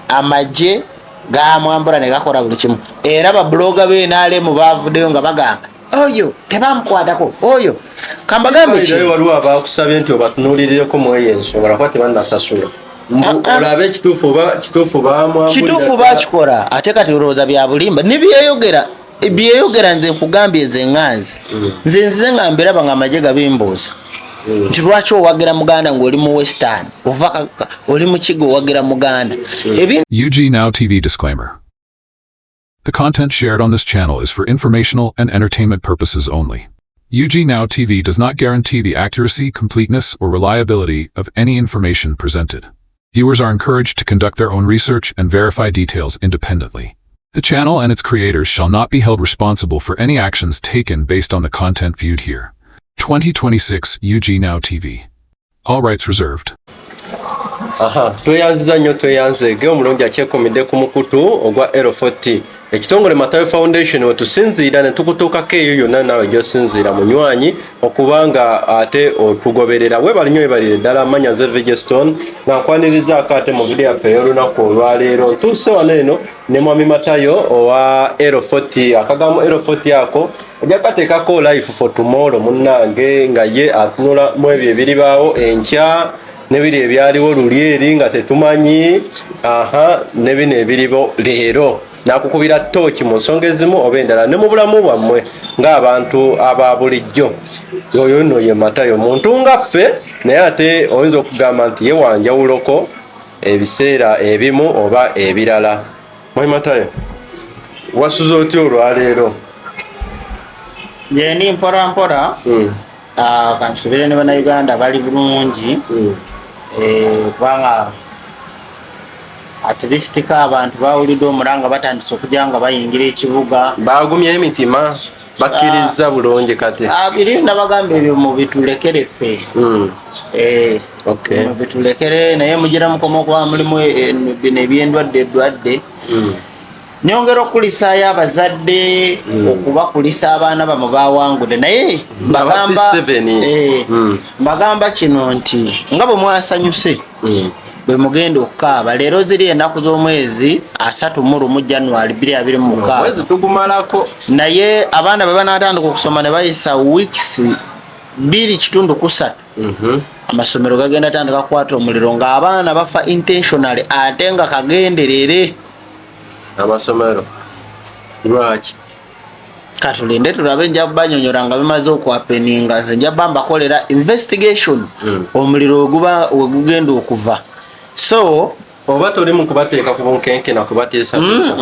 Amagye gamwambula ne gakola buli kimu, era ba blogger b'NRM bavuddeyo nga bagamba oyo tebamukwatako oyo. Kambagambe ki? Waliwo abakusabye nti obatunuulirireko mu eyo ensonga lwakuba tebannasasula. Ah, ah. Olabe ekituufu oba kituufu bamwambulira. Kituufu bakikola, ate kati olowooza bya bulimba nibyeyogera byeyogera. Nze nkugambye, nze ŋŋanze, nze nzize nga mbiraba nga amagye gabimbuuza nti lwaki owagira Muganda ng'oli mu Western, ova oli mu Kigo owagira Muganda ebintu. UG Now TV disclaimer. The content shared on this channel is for informational and entertainment purposes only. UG Now TV does not guarantee the accuracy, completeness, or reliability of any information presented. Viewers are encouraged to conduct their own research and verify details independently. The channel and its creators shall not be held responsible for any actions taken based on the content viewed here. 2026 UG Now TV. All rights reserved. Aha, tweyanziza nnyo, tweyanzeege omulungi akyekumidde ku mukutu ogwa L40, ekitongole Matayo Foundation, we tusinziira ne tukutuukako eyo yonna naawe gy'osinziira, munywanyi, okubanga ate otugoberera. Weebali nnyo, weebalire ddala. Amanya nze Vigestone, nga nkwanirizaako ate mu vidiyo yaffe ey'olunaku olwaleero. Ntuuse wano eno ne Mwami Matayo owa L40. Akagambo L40 ako ojja kateekako life for tomorrow, munnange, nga ye atunula mu ebyo ebiribaawo enkya ne biri ebyaliwo luli eri nga tetumanyi, aha, ne bino ebiribo leero, nakukubira tooki mu nsonga ezimu oba endala ne mu bulamu bwammwe ng'abantu aba bulijjo. Oyo nno ye Matayo, muntu nga ffe, naye ate oyinza okugamba nti ye wanjawuloko ebiseera ebimu oba ebirala. Mwami Matayo, wasuze otya olwaleero? Gyendi mpola mpola. Ah, kansubire ne Bannayuganda bali bulungi. Kubanga at least ka abantu bawulidde omulanga, batandise okujja nga bayingira ekibuga. Bagumya emitima, bakkiriza bulungi kati. Ah, biri nabagamba ebyo mubitulekere ffe. Mubitulekere, naye mugira mukoma okuba mulimu bino ebyendwadde eddwadde. Nyongera okukulisaayo abazadde okubakulisa abaana bamwe bawangudde, naye mbagamba Aba P7. Mbagamba kino nti nga bwe mwasanyuse, bwe mugenda okukaaba. Leero ziri ennaku z'omwezi 31 January 2026. Mwezi tugumalako. Naye abaana bwe banaatandika okusoma ne bayisa weeks 2.3, amasomero gagenda tandika kukwata omuliro ng'abaana bafa intentionally, ate nga kagenderere. Amasomero lwaki? Katulinde tulabe, nja banyonyola nga bimaze okuhappeninga. Nze nja ba mbakolera investigation omuliro weguba wegugenda okuva, so Oba toli mu kubateeka ku bunkenke na kubatiisatiisa?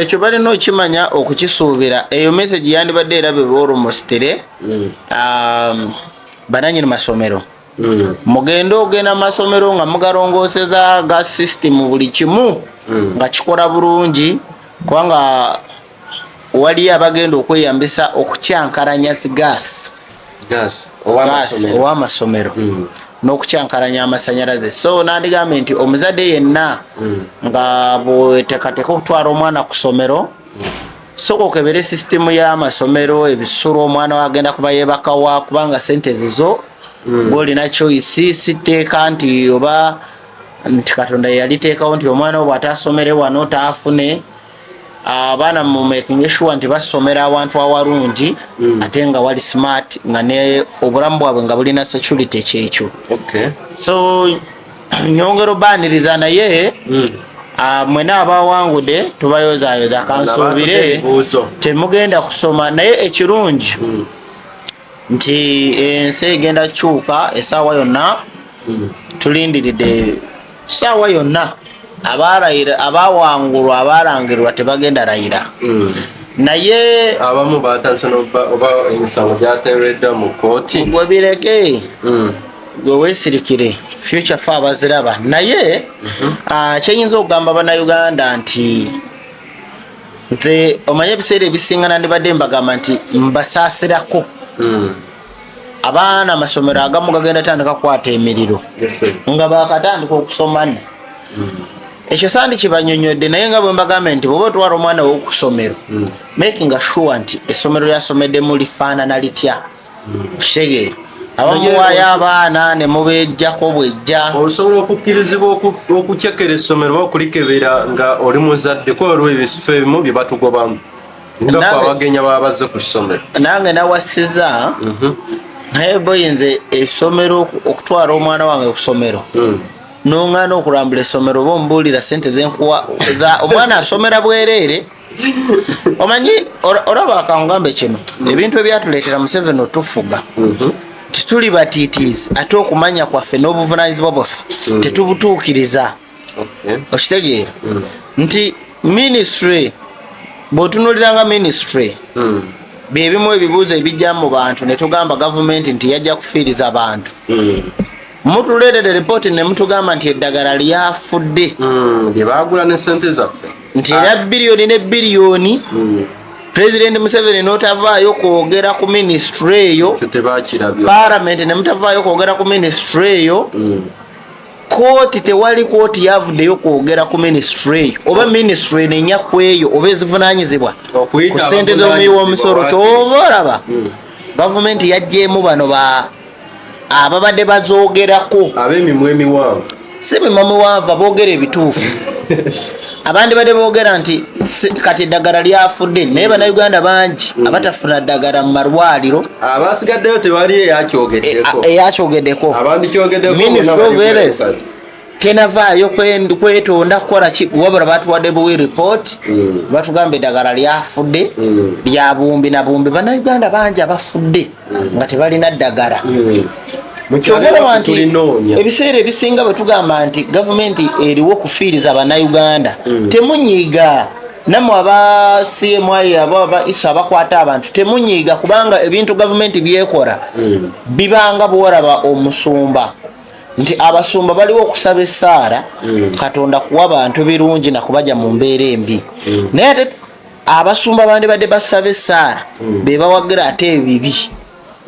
Ekyo balina okimanya, okukisuubira. Eyo message yandibadde erabirwa olumositire. Bananyini masomero, mugende ogenda mu masomero nga mugalongooseza ga system, buli kimu nga kikola bulungi, kubanga waliyo abagenda okweyambisa okukyankalanya zi gas. Gas gas ow'amasomero. Ow'amasomero n'okukyankalanya amasanyalaze. So nandigambye nti omuzadde yenna nga bweteekateeka okutwala omwana ku ssomero, sooka okebere sisitimu y'amasomero, ebisulo, omwana we agenda kuba yeebakawa, kubanga sente zizo, gwolina choice. Siteeka nti oba nti Katonda yaliteekawo nti omwana we bw'ataasomere wano taafune. Abaana mu making sure nti basomera awantu awalungi ate nga wali smart, nga ne obulamu bwabwe nga bulina security, kyekyo. So nyongera obaniriza, naye mwena abawangudde tubayozaayoza. Kansuubire Ebibuuzo. Temugenda kusoma, naye ekirungi nti ensi egenda kukyuka essaawa yonna. Tulindiridde ssaawa yonna. Abalayira, abawangulwa, abalangirwa tebagenda layira, naye Abamu batandise oba emisango gyateereddwa mu kkooti. Gwe bireke, gwe weesirikire, future fe abaziraba. Naye kyenyinza okugamba Bannayuganda nti nze omanye ebiseera ebisinga nandibadde mbagamba nti mbasaasirako abaana. Amasomero agamu gagenda tandika kukwata emiriro nga bakatandika okusoma nno. Ekyo sandi kibanyonyodde, naye nga bwe mbagambye nti bwoba otwala omwana wo ku ssomero, making sure nti essomero lyasomeddemu lifaanana litya, kitegeera. Abamuwaayo abaana ne mubejjako bwejja. Osobola okukkirizibwa okucekera essomero oba okulikebera nga oli muzadde, kuba waliwo ebifo ebimu bye batugobamu nga fe abagenya baba bazze ku ssomero. Nange nawasiza naye boyinze essomero okutwala omwana wange ku ssomero noŋŋaana okulambula essomero oba omubuulira sente zenkuwa omwana asomera bwereere. Omanyi olaba akangambe kino ebintu ebyatuleetera Museveni otufuga tituli batiitiizi, ate okumanya kwaffe n'obuvunanyizibwa bwaffe tetubutuukiriza. Okitegeera nti ministry bw'otunuuliranga ministry byebimu ebibuuzo ebijja mu bantu ne tugamba gavumenti nti yajja kufiiriza bantu. Mutuleetedde ripooti ne mutugamba nti eddagala lyafudde lye baagula ne sente zaffe nti era biliyoni ne biliyoni. Pulezidenti Museveni n'otavaayo kwogera ku minisitule eyo, palamenti ne mutavaayo kwogera ku minisitule eyo, kooti tewali kooti yavuddeyo kwogera ku minisitule eyo oba minisitule enenya ku eyo oba ezivunaanyizibwa ku ssente z'omuwi w'omusolo. Kyova olaba gavumenti yaggyemu bano ba ababadde bazoogerako ab'emimwa emiwanvu. Si mimwa miwanvu, aboogera ebituufu. Abandi badde boogera nti kati eddagala lyafudde, naye bannayuganda bangi abatafuna ddagala mu malwaliro. Abasigaddeyo tewali eyakyogeddeko. Eyakyogeddeko. Abandikyogeddeko Ministry of Health tenavaayo kwetonda kukola ki, wabula batuwadde buwi report, batugamba eddagala lyafudde lya buwumbi na buwumbi. Bannayuganda bangi abafudde nga tebalina ddagala. Kyova olaba nti ebiseera ebisinga bwe tugamba nti gavumenti eriwo okufiiriza bannayuganda, temunyiiga. Nammwe aba CMI, abo aba ISO abakwata abantu, temunyiiga, kubanga ebintu gavumenti byekola bibanga bworaba omusumba nti abasumba baliwo okusaba essaala Katonda kuwa bantu birungi nakubaja mu mbeera embi, naye ate abasumba bandibadde basaba essaala be bawagira ate ebibi.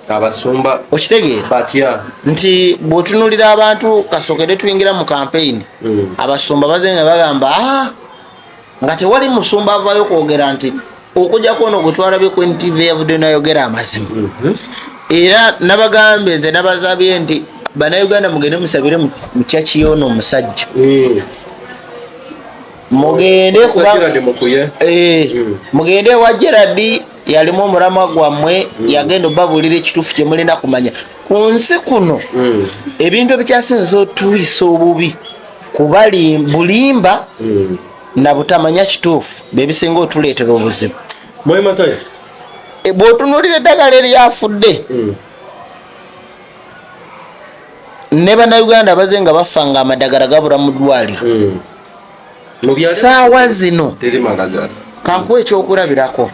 Abasumba Okitegeera batya? Nti bw'otunuulira abantu kasokere tuyingira mu kampeyini, abasumba baze nga bagamba, "Ah," nga tewali musumba avaayo kwogera nti okujjako ono gwe twalabye ku NTV yavudde nayogera amazima. Era nabagambye nze nabazabye nti bannayuganda mugende musabire mu kyaki y'ono omusajja, mugende kuba Gerard Mukuye. Mugende ewa Gerard, yalimu omulamwa gwammwe, yagenda obabuulira ekituufu kye mulina kumanya ku nsi kuno. Ebintu ebikyasinza otuyisa obubi kuba bulimba na butamanya kituufu bebisinga otuleetera obuzibu. Mwami Matayo. Bw'otunuulira eddagala eryafudde ne bannayuganda baze nga bafa nga amadagala gabula mu ddwaliro. Mu byalo Saawa zino teri malagala. Kankuwa ekyokulabirako.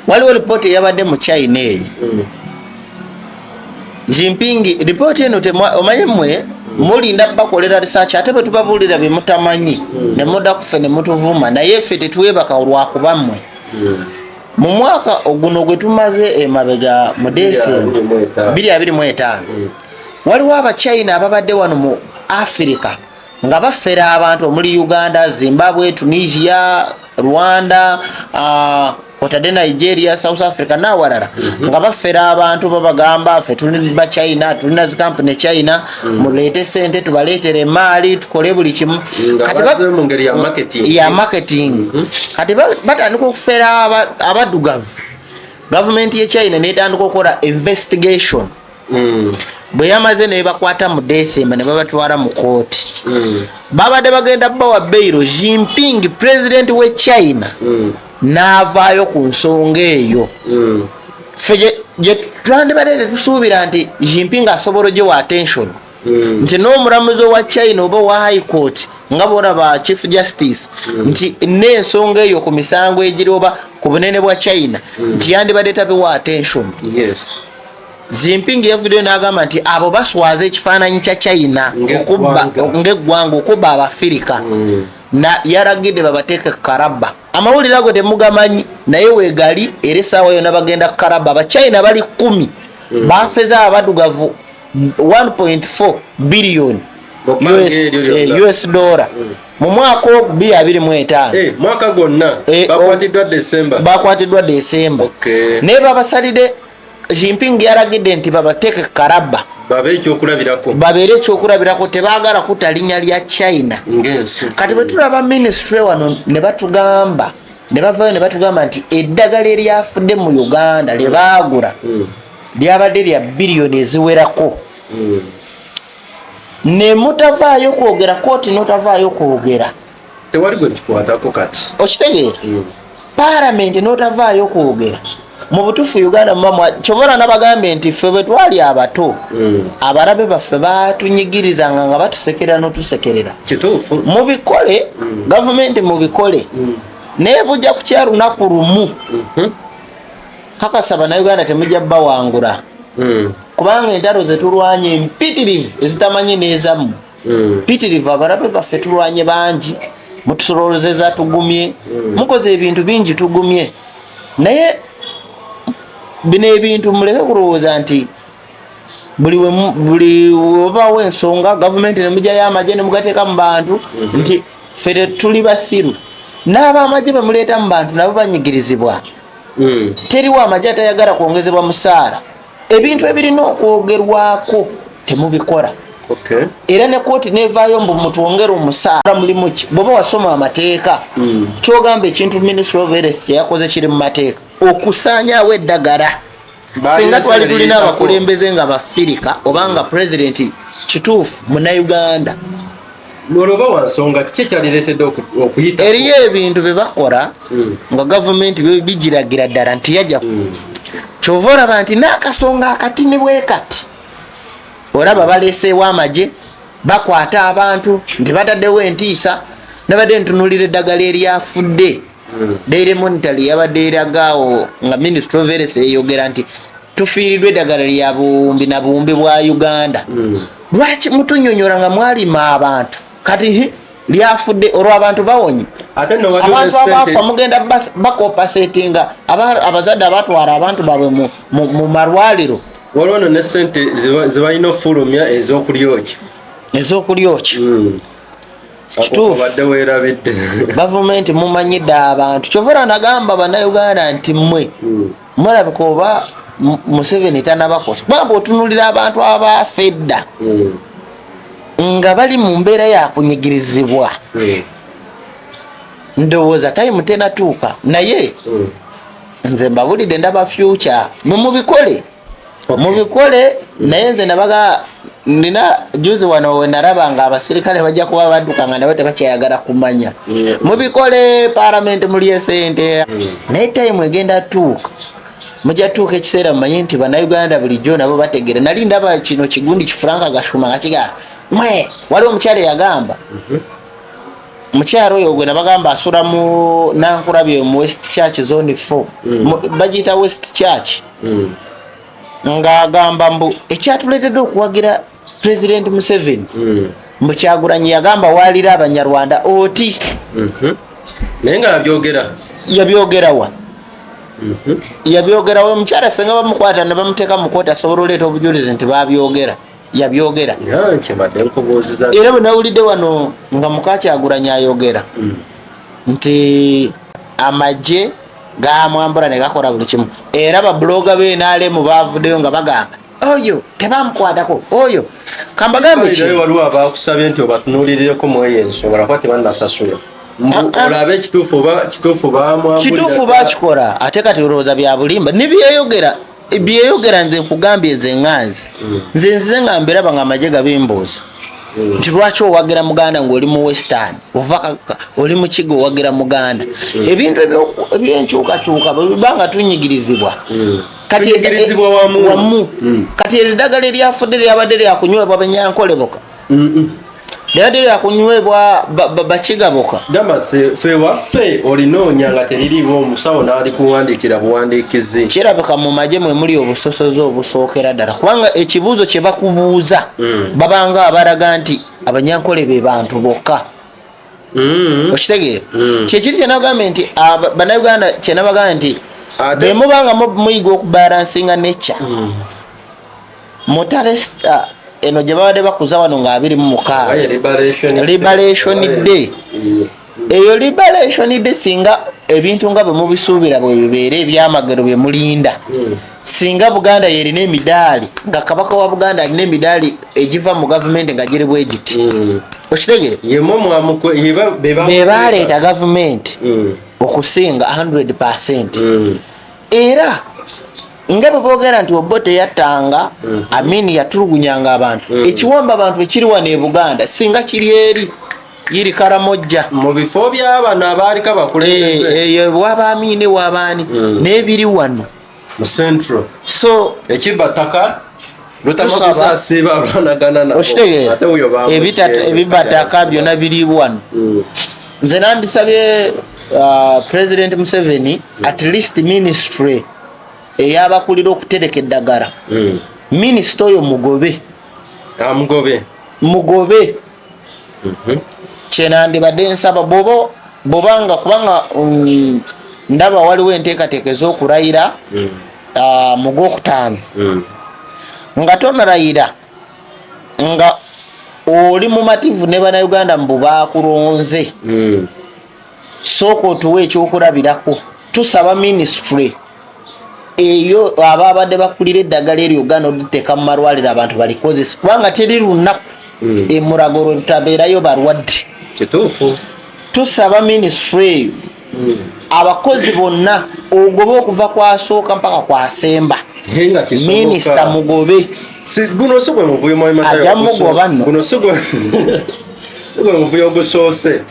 Waliwo ripooti eyabadde mu China eyo Jinping. Ripooti eno omanyi mmwe mulinda bakolera research, ate bwe tubabuulira bye mutamanyi ne mudda ku ffe ne mutuvuma, naye ffe tetwebaka olwakuba mmwe. Mu mwaka oguno gwe tumaze emabega mu Desemba 2025, waliwo Abachina ababadde wano mu Afirika nga bafera abantu omuli Uganda, Zimbabwe, Tunisia, Rwanda, otadde Nigeria, South Africa n'awalala, nga bafera abantu babagamba, ffe tuli Bachina, tulina zikampuni China, muleete sente tubaleetere emaali tukole buli kimu. Nga Kati bazze mu ngeri ya marketing. Ya marketing. Kati batandika okufera abaddugavu. Gavumenti ye China netandika okukola investigation. Bwe yamaze nebakwata mu Desemba ne babatwala mu kooti. Babadde bagenda bawa bail, Jinping president we China n'avaayo ku nsonga eyo. Ffe gye twandibadde tetusuubira nti Jinping asobola ogiwa attention, nti n'omulamuzi owa China oba owa high court nga bwolaba chief justice, nti n'ensonga eyo ku misango egiri oba ku bunene bwa China, nti yandibadde tabiwa attention. Jinping yavuddeyo n'agamba nti abo baswaza ekifaananyi kya China Ng'eggwanga. Ng'eggwanga okubba Abafirika, na yalagidde babateeke karaba. Amawulire ago temugamanyi, naye wegali era essaawa yonna bagenda karaba. Abachina bali 10 bafeza abadugavu 1.4 billion Mu bbanga eryo lyonna. US dollar mu mwaka ogwo 2025. Mwaka gwonna? Bakwatiddwa Desemba? Bakwatiddwa Desemba. Naye babasalidde. Jinping yalagidde nti babateeke karaba babe ekyokulabirako, babeere ekyokulabirako, tebaagala kutta linnya lya China ng'ensi. Kati bwe tulaba ministry wano ne batugamba, ne bavayo ne batugamba nti eddagala eryafudde mu Uganda lye baagula lyabadde lya biliyoni eziwerako, ne mutavaayo kwogera, kooti n'otavaayo kwogera. Tewali gwe kikwatako kati. Okitegeera? Paalamenti n'otavaayo kwogera. Mu butuufu Uganda muba kyova nabagambye nti ffe bwe twali abato, abalabe baffe batunyigirizanga nga batusekerera n'otusekerera. Kituufu. Mubikole, gavumenti mubikole, naye bujja kukya lunaku lumu, kakasa Bannayuganda temujja bawangula, kubanga entalo zetulwanye empitirivu ezitamanyi n'ezammwe mpitirivu. Abalabe baffe tulwanye bangi, mutusololozeza tugumye, mukoze ebintu bingi tugumye, naye bino ebintu muleke kulowooza nti buli webawo ensonga gavumenti nemujayo amagye nemugateeka mu bantu nti ffe tetuli basiru. N'abamagye bemuleeta mu bantu nabo banyigirizibwa. Teriwo amagye atayagala kwongezebwa musaala. Ebintu ebirina okwogerwako temubikola. Era ne kooti nevaayo mbu mutwongere omusaala. Mulimu ki? Bwoba wasoma amateeka, kyogamba ekintu Ministry of Health kyeyakoze kiri mu mateeka, okusaanyaawo eddagala. Singa twali tulina abakulembeze nga bafirika oba nga president kituufu Munauganda. Olwoba wansonga kiki ekyalireetedde okuyita? Eriyo ebintu bye bakola nga gavumenti bigiragira ddala nti yajja. Kyova olaba nti n'akasonga akatini bwe kati, olaba baleeseewo amagye, bakwata abantu nti bataddewo entiisa. Nabadde ntunulira eddagala eryafudde, Daily Monitor yabadde eragaawo nga Ministry of Health eyogera nti tufiiriddwa eddagala lya buwumbi na buwumbi bwa Uganda. Lwaki mutunyonyola nga mwalima abantu? Kati lyafudde olw'abantu bawonye. Ate nno waliwo abantu ne abaafa mugenda bacompensatinga abazadde abatwala abantu baabwe mu malwaliro. Waliwo no ne sente zebalina ofulumya ez'okulyokya. Ez'okulyokya. Kituufu. Obadde weerabidde. Gavumenti mumanyidde abantu. Kyova era nagamba Bannayuganda nti mmwe mulabika oba Museveni tanabakosa, kubanga otunulira abantu abaafa edda nga bali mu mbeera yakunyigirizibwa, ndowooza time tenatuuka. Naye nze mbabulidde, ndaba future. Mwe mubikole, mubikole. Naye nze nabaga nina juzi wano we nalaba nga abasirikale bajja kuba badduka nga nabo tebakyayagala kumanya. Mubikole, palamenti muli esente, naye time egenda tuuka, mujja tuuka ekiseera mumanye nti Bannayuganda bulijjo nabo bategere. Nali ndaba kino kigundi kifuranka Gashuma nga kigaa mwe waliwo omukyala eyagamba, mukyalo oyo gwe nabagamba asula mu Nankulabye mu West Church Zone 4, bagiyita West Church, ng'agamba mbu ekyatuleetedde okuwagira President Museveni, mbu Kyagulanyi yagamba waalira Abanyarwanda oti. Naye nga yabyogera. Yabyogerawa? Yabyogerawa? Omukyala senga bamukwata ne bamuteeka mu kooti, asobola oleeta obujulizi nti babyogera, yabyogera? Kyebadde nkubuuziza. Era bwe nawulidde wano nga mukakyagulanyi ayogera nti amagye gamwambula ne gakola buli kimu, era babuloga b'NRM bavuddeyo nga bagamba oyo tebamukwatako oyo. Kambagambe ki? Naye waliwo abakusabye nti obatunuulirireko mu eyo ensonga lwakuba tebannasasula. Mbu Ah, ah. olabe ekituufu oba kituufu bamwambulira. Kituufu bakikola. Ate kati olowooza bya bulimba nibyeyogera byeyogera? Nze nkugambye, nze ŋŋanze, nze nzize nga mbiraba nga amagye gabimbuuza nti lwaki owagira Muganda ng'oli mu Western, ova oli mu Kigo owagira Muganda. Ebintu ebyenkyukakyuka bwe biba nga tunyigirizibwa kati Tunyigirizibwa wamu. Wamu. Kati eddagala eryafudde lyabadde lyakunywebwa Benyankole boka? Lyabadde lyakunywebwa Bakiga boka? Gamba fe waffe olinoonya nga teririiwo, omusawo n'alikuwandiikira buwandiikizi. Kirabika mu magye mwe muli obusosoze obusookera ddala, kubanga ekibuuzo kye bakubuuza babanga abalaga nti Abanyankole be bantu bokka. Okitegeera? Kyekiri kyenagambye nti Bannayuganda, kyenabagambye nti Ate- bwe mubanga muyiga okubalansinga nature mutalesita eno gye babadde bakuza wano nga 26. Aye, Liberation Liberation Day. Eyo Liberation Day singa Ebintu nga bwe mubisuubira bwe bibeera ebyamagero bye mulinda. Singa Buganda yerina emidaali, nga Kabaka wa Buganda alina emidaali egiva mu gavumenti nga giri bwe giti. Okitegeera? Yemwe mwamukwe be baleeta gavumenti okusinga 100%. Era nga bwe boogera nti Obote yattanga, Amini yatulugunyanga abantu, ekiwamba abantu ekiri wano e Buganda singa kiri eri yiri Karamojja mu bifo by'abano abaaliko abakulembeze. Eyo waba Amini wabaani n'ebiri wano mu Central. So ekibba ttaka Tusaba- Lutamaguzi asiiba alwanagana nabo. Okitegeera? Ate wuyo bamugyeyo. Ebibataka byonna biri wano. Nze nandisabye President Museveni, at least ministry eyabakulira okutereka eddagala, minisita oyo mugobe. Amugobe. Mugobe. Kyenandibadde nsaba bwoba bwobanga kubanga ndaba waliwo enteekateeka ez'okulayira mu gwokutaano, nga tonalayira nga oli mumativu ne Bannayuganda mbu bakulonze, sooka otuwe ekyokulabirako. Tusaba ministry eyo ababadde bakulira eddagala eryo Uganda oditeeka mu malwaliro abantu balikozesa, kubanga teri lunaku emulago lwe tutabeerayo balwadde. Kituufu. Tusaba ministry eyo abakozi bonna ogobe okuva kwasooka mpaka kwasemba. Naye nga kisoboka. Minisita mugobe. Guno si gwe muvuyo, Mwami Matayo. Ajja mugoba nno. Guno si gwe muvuyo ogusoose.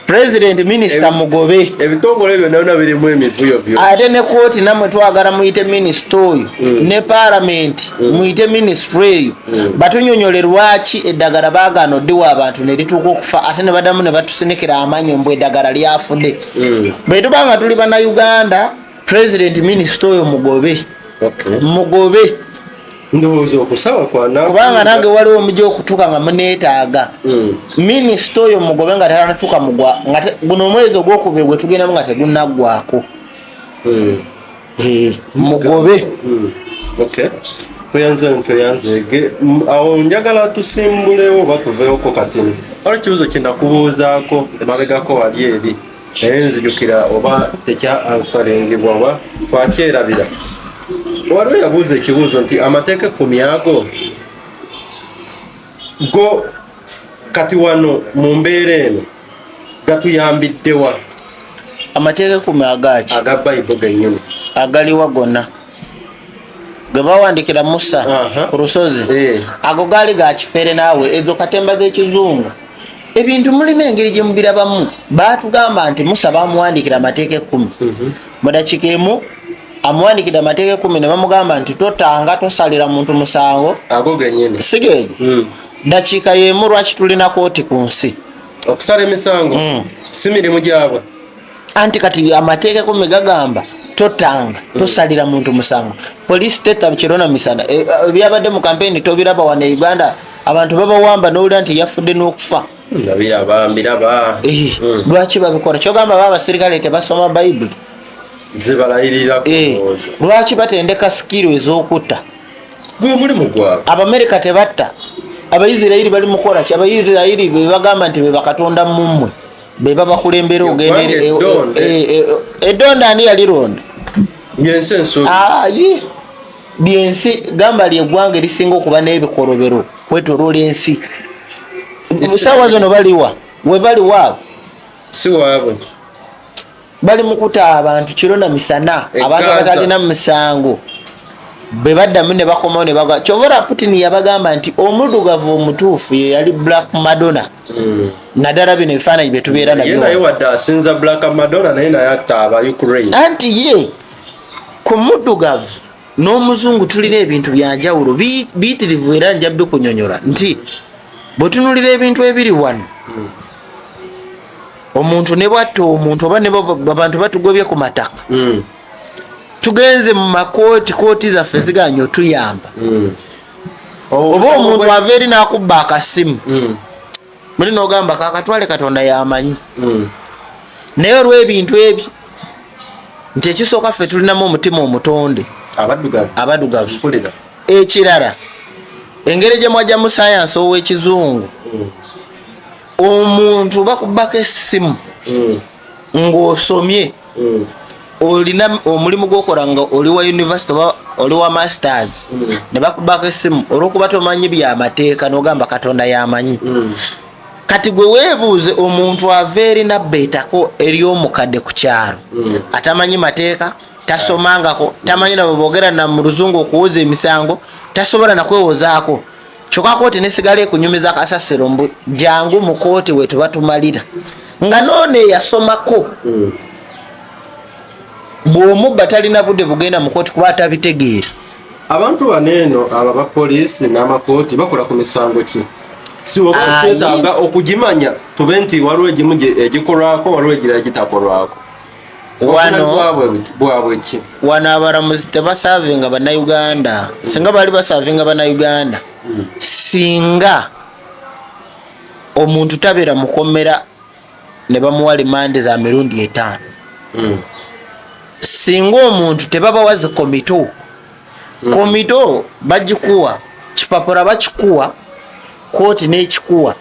President, minisita mugobe. Ebitongole byonna byonna birimu emivuyo byo. Ate ne kooti nammwe twagala muyite minisita oyo, ne paalamenti muyite minisitule eyo, batunyonyole lwaki eddagala baagaana oddiwa abantu ne lituuka okufa, ate ne baddamu ne batusinikira amanyo mbu eddagala lyafudde. Bwe tuba nga tuli Bannayuganda, President, minisita oyo mugobe. Mugobe. Ndowooza okusaba kwana Kubanga nange waliwo omujja okutuuka nga muneetaaga. Minisita oyo mugobe nga tanatuuka mugwa nga guno omwezi ogwokubiri gwe tugendamu nga tegunaggwako. Mugobe. Okay, tweyanze, tweyanzege. Awo njagala tusimbulewo oba tuveewoko katini. Waliwo ekibuuzo kyenakubuuzaako emabegako wali eri, naye nzijukira oba tekya ansaringibwa oba twakyerabira. Waliwo yabuuza ekibuuzo nti amateeka 10 ago go kati wano mu mbeera eno gatuyambiddewa? Amateeka 10 agaki? Aga Bayibo gennyini. Agaliwa gonna ge bawandikira Musa ku lusozi? Ago gaali ga kifere naawe, ezo katemba z'ekizungu. Ebintu mulina engeri gye mubirabamu. Baatugamba nti Musa bamuwandikira amateeka 10. Mu dakiika emu amuwandikira amateeka 10 ne bamugamba nti totanga, tosalira muntu musango. Ago gennyini. Si geego? Dakiika y'emu lwaki tulina kooti ku nsi? Okusala emisango si mirimu gyabwe. Anti kati amateeka 10 gagamba totanga, tosalira muntu musango. Poliisi tetta kiro na misana. Ebyabadde mu kampeni tobiraba? Wano e Uganda abantu babawamba nowulira nti yafudde n'okufa. Nabiraba, mbiraba. Lwaki babikola? Kyogamba ba abasirikale tebasoma Bayibuli? Zibalayirira. Lwaki batendeka skill ez'okutta? Gwe mulimu gwabwe. Abamerika tebatta? Abaisirairi bali mukola ki? Abaisirairi bebagamba nti bebakatonda mummwe, be babakulembera ogenda Eggwanga eddonde. Eddonde ani yalironda? Yensi ensuubi. Ayi, lyensi gamba lyeggwanga erisinga okuba n'ebikolobero kwetoloola ensi. Musaawa zino baliwa? We baliwa abo? Si waabwe. Bali mu kuta abantu kiro na misana. E Abantu Gaza. abatalina musango bwe baddamu ne bakomawo ne bagwa. Kyova Putin yabagamba nti omuddugavu omutuufu ye yali Black Madonna, naddala bino ebifaananyi bye tubeera Ye naye nabyo. wadde asinza Black Madonna, naye naye atta aba Ukraine. Anti ye ku muddugavu n'omuzungu tulina ebintu byanjawulo biyitirivu, era nja bikunyonyola nti bwe tunulira ebintu ebiri wano, omuntu ne bwatta omuntu oba ne abantu batugobye ku mataka, tugenze mu makooti, kooti zaffe ziganye otuyamba. Oba omuntu ava eri n'akubba akasimu, muli n'ogamba kakatwale, Katonda yamanyi. Naye olw'ebintu ebyo nti ekisooka ffe tulinamu omutima omutonde. Abaddugavu. Abaddugavu. Mpulira. Ekirala, engeri gye mwajjamu sayansi ow'ekizungu, omuntu bakubbako essimu ng'osomye. Olina omulimu gwokola nga oli wa university oba oli wa masters, ne bakubako essimu, olwokuba tomanyi byamateeka nogamba Katonda yamanyi. Kati gwe weebuuze, omuntu ava eri nabba etako ery'omukadde ku kyalo, atamanyi mateeka, tasomangako, tamanyi nabwe boogera na mu luzungu okuwoza emisango, tasobola nakwewozaako, kyokka kooti nesigala ekunyumiza kasasiro mbu jangu mu kooti we tuba tumalira, nga noono eyasomako bw'omubba talina budde bugenda mu kooti kuba atabitegeera. Abantu bano eno abo abapoliisi n'amakooti bakola ku misango ki? Si oba twetaaga okugimanya tube nti waliwo egimu egikolwako, waliwo egirala gitakolwako. Wano bwabwe ki? Wano abalamuzi tebasavinga Bannayuganda. Singa baali basavinga Bannayuganda, singa omuntu tabeera mukomera ne bamuwa limandi za mirundi 5. Singa omuntu tebabawa zi committal. Committal bagikuwa kipapula, bakikuwa kooti n'ekikuwa,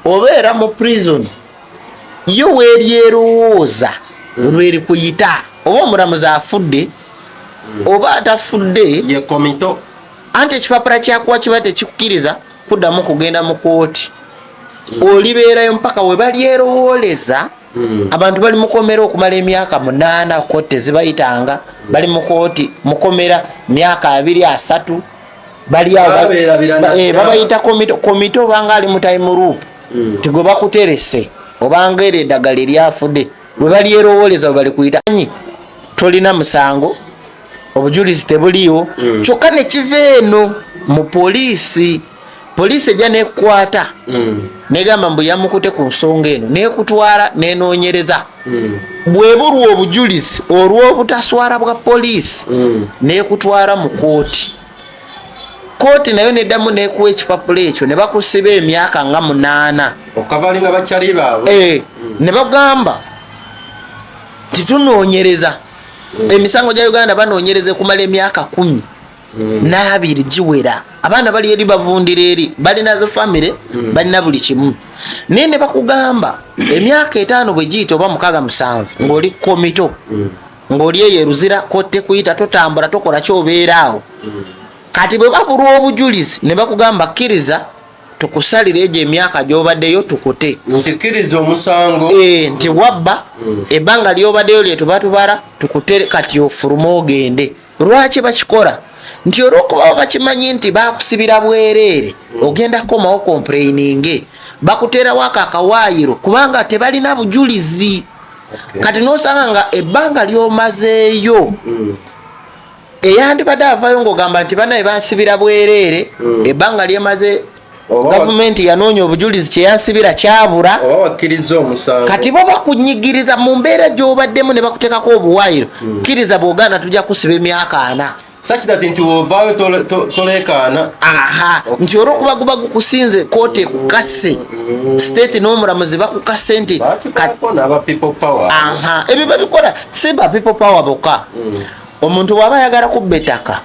obeera mu prison yo weeryerowooza lweri kuyita oba omulamuzi afudde oba atafudde. Ye committal. Anti ekipapula kyakuwa kiba tekikukkiriza kuddamu kugenda mu kooti, olibeerayo mpaka we balyerowooleza. Abantu bali mukomera okumala emyaka 8, kooti tezibayitanga. Bali mu kooti mukomera myaka 20, 30, bali awo. Babeerabira Babayita committal. Committal obanga ali mu time loop, tigwe bakuterese, obanga era eddagala eryafudde, bwe balyerowooleza bwe bali kuyita tolina musango, obujulizi tebuliiwo. Kyokka nekiva eno mu poliisi, poliisi ejja nekukwata negamba mbu yamukute ku nsonga eno, nekutwala nenoonyereza. Bwebulwa obujulizi olw'obutaswala bwa poliisi, nekutwala mu kooti. Kooti nayo neddamu nekuwa ekipapula ekyo ne bakusiba emyaka nga 8. Okavalinga bakyali baabwe. Ne bagamba titunoonyereza emisango gya Uganda, banoonyereza okumala emyaka 12 giwera. Abaana bali eri bavundira eri, balina zo famire, balina buli kimu, naye ne bakugamba emyaka 5 bwe giyita oba 6, 7, ng'oli committal, ng'oli eyo eruzira kotte kuyita, totambula, tokola kyobeera awo. Kati bwe babulwa obujulizi ne bakugamba kkiriza tukusalire egyo emyaka gy'obaddeyo tukute. Nti kkiriza omusango. Nti wabba, ebbanga lyobaddeyo lyetuba tubala tukutere, kati ofulume ogende. Lwaki bakikola? Nti olwokuba bakimanyi nti bakusibira bwereere, ogenda kukomawo complaininge, bakuteerawo ako akawaayiro kubanga tebalina bujulizi. Kati nosanga nga ebbanga lyomazeeyo, eyandibadde avaayo ng'ogamba nti banaye bansibira bwereere, ebbanga lyemaze gavumenti yanoonya obujulizi, kyeyansibira kyabula. Oba wakkiriza omusango. Kati bo bakunyigiriza mu mbeera gy'obaddemu ne bakuteekako obuwaayiro, kkiriza, bw'ogaana tujja kusiba emyaka 40. Such that nti wovaayo tolekaana. Aha, nti olwokuba guba gukusinze, kooti ekukase, state n'omulamuzi bakukase nti Bakikolako n'aba People Power. Aha, ebyo babikola si ba People Power bokka. Omuntu bw'aba ayagala kubba ettaka,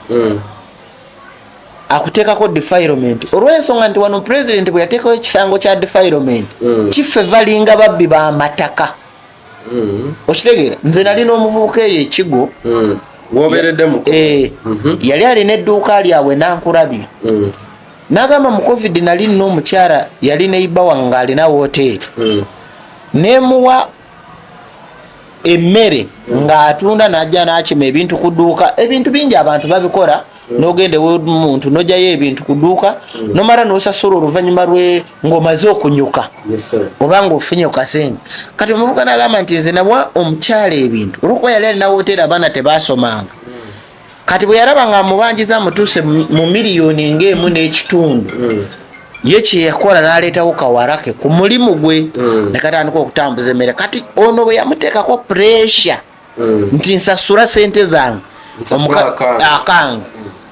akuteekako defilement, olw'ensonga nti wano president bwe yateekawo ekisango kya defilement, kiffe valinga babbi b'amataka. Okitegeera? Nze nalina omuvubuka eyo ekigo. Wobeeredde mu Yali alina edduuka lyabwe nankulabye, n'agamba mu COVID nali nina omukyala yali neiba wange ng'alina woteeri, nemuwa emmere ng'atunda, n'ajja n'akima ebintu ku dduuka. Ebintu bingi abantu babikola, n'ogenda ew'omuntu n'ojjayo ebintu ku dduuka, nomala n'osasula oluvannyuma lwe ng'omaze okunyuka Yes, sir. oba ng'ofunye kasente. Kati omuvubuka n'agamba nti nze nawa omukyala ebintu olwokuba yali alina woteeri, abaana tebasomanga. Kati bwe yalaba nga amubanjiza amutuuse mu miliyoni ng'emu n'ekitundu, ye kyeyakola n'aleetawo kawala ke ku mulimu gwe, ne katandika okutambuza emmere. Kati ono bwe yamuteekako pressure nti nsasula sente zange, Nsasula akange. Akange,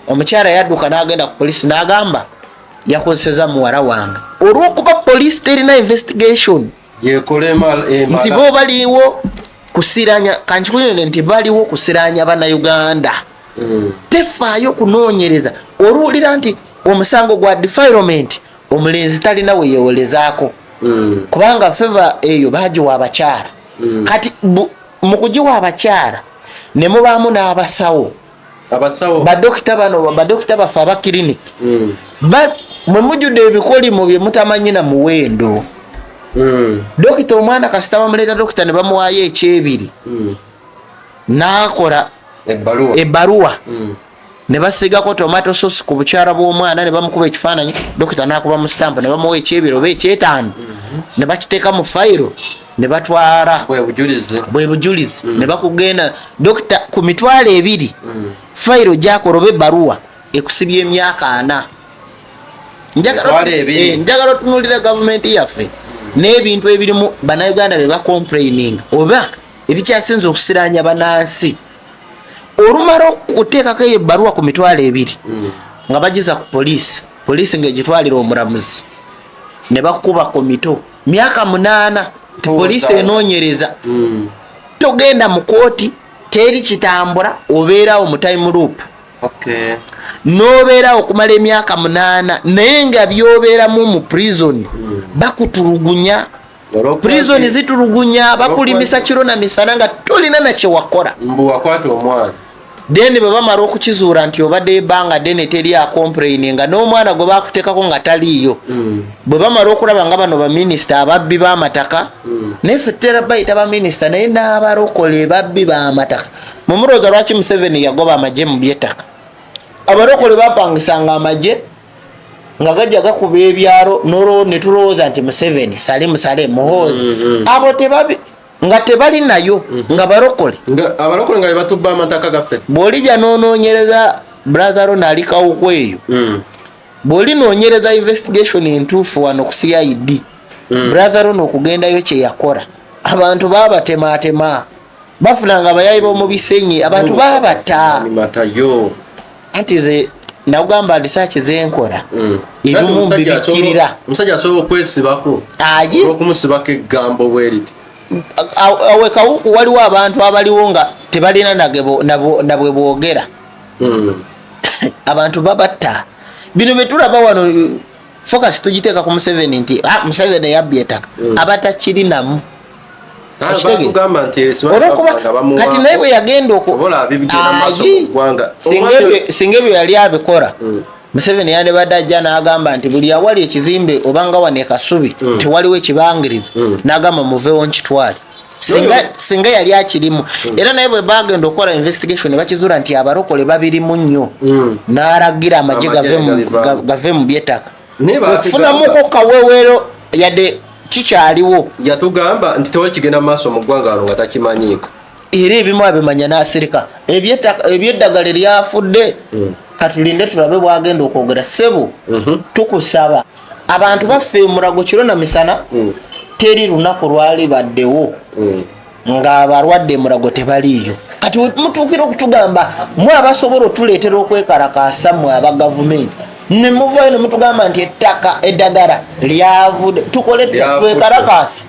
omukyala yadduka n'agenda ku polisi n'agamba yakozeseza muwala wange, olw'okuba polisi terina investigation Yekola nti emala. Bo baliwo kusiranya, kankikunyonde nti baliwo kusiranya Bannayuganda. Tefaayo kunoonyereza. Oluwulira nti omusango gwa defilement, omulenzi talina we yewolezaako, kubanga favor eyo bagiwa abakyala. Kati Mu kugiwa abakyala ne mubaamu n'abasawo. Abasawo. Badokita bano, badokita baffe aba kiriniki, mwe mujjudde ebikolimo bye mutamanyi na muwendo. Dokita omwana kasita bamuleeta, dokita ne bamuwaayo ekyebiri, n'akola ebbaluwa. Ebbaluwa ne basigako tomato sauce ku bukyala bw'omwana, ne bamukuba ekifaananyi, dokita n'akuba mu sitampu, ne bamuwa ekyebiri oba ekyetaano, ne bakiteeka mu fayiro ne batwala. Bwe bujulizi. Bwe bujulizi. Ne bakugenda dokita ku 20,000, fayiro gyakola oba ebbaluwa ekusibya emyaka 40. 20,000. Njagala otunuulira gavumenti yaffe n'ebintu ebirimu Bannayuganda bye bacomplaining oba ebikyasinza okusiranya bannansi. Olumala okuteekako eyo ebbaluwa ku 20,000, nga bagiza ku poliisi, poliisi ng'egitwalira omulamuzi, ne bakuba komito myaka 8 ti poliisi enoonyereza. Togenda mu kooti, teri kitambula, obeerawo mu time loop. N'obeerawo okumala emyaka 8, naye nga byobeeramu mu prison, bakutulugunya. Prison zitulugunya, bakulimisa kiro na misana nga tolina nakyewakola. Mbu wakwata omwana. Then bwe bamala okukizuula nti obadde ebbanga ddene teri acomplaininga n'omwana gwe bakuteekako nga taliiyo, bwe bamala okulaba nga bano baminisita ababbi b'amataka, naye ffe tutera bayita baminisita, naye n'abalokole babbi b'amataka. Mumulowooza lwaki Museveni yagoba amagye mu by'ettaka? Abalokole bapangisanga amagye nga gajja gakuba ebyalo, ne tulowooza nti Museveni, Salim Saleh, Muhoozi, abo tebabi nga tebali nayo, nga balokole. Nga abalokole nga bebatubba amataka gaffe. Bw'olijja n'onoonyereza, brother Ron ali Kawuku eyo, bw'olinoonyereza investigation entuufu wano ku CID, brother Ron okugendayo kye yakola, abantu baabatematema, bafunanga abayayi b'omu bisenyi, abantu baabata. Matayo. Anti ze nakugamba research zenkola, ebimu mbibikkirira. Omusajja asobola okwesibako ayi olwokumusibako eggambo bweriti. Awe Kawuku waliwo abantu abaliwo nga tebalina nabwe boogera. Abantu babatta. Bino byetulaba wano, focus tugiteeka ku Museveni nti, "Ah, Museveni yabbye ettaka." Abatakirinamu. Okitegeera? Bagamba nti Olwokuba kati naye bwe yagenda oku Obola abibigenda mu maaso Ayi, mu ggwanga. Singa ebyo yali abikola, Museveni yandibadde ajja n'agamba nti buli awali ekizimbe obanga wano e Kasubi tewaliwo ekibangirizi, n'agamba muveewo nkitwale. Singa yali akirimu era, naye bwe bagenda okukola investigation ne bakizuula nti abalokole babirimu nnyo, n'alagira amagye Amagye gabivaamu. gave mu by'ettaka. Naye batugamba- Okufunamuko kawewero yadde kikyaliwo. Yatugamba nti tewali kigenda mu maaso mu ggwanga wano nga takimanyiiko. Era ebimu abimanya n'asirika. Ebyeddagala eryafudde, katulinde tulabe bwagenda okwogera. Ssebo, tukusaba, abantu baffe Mulago kiro na misana, teri lunaku lwali baddewo ng'abalwadde Mulago tebaliiyo. Kati we mutuukira okutugamba mwe abasobola otuleetera okwekalakaasa, mmwe aba gavumenti, ne muvayo ne mutugamba nti ettaka eddagala lyavudde, tukole tutya? Lyavudde. Twekalakaasa.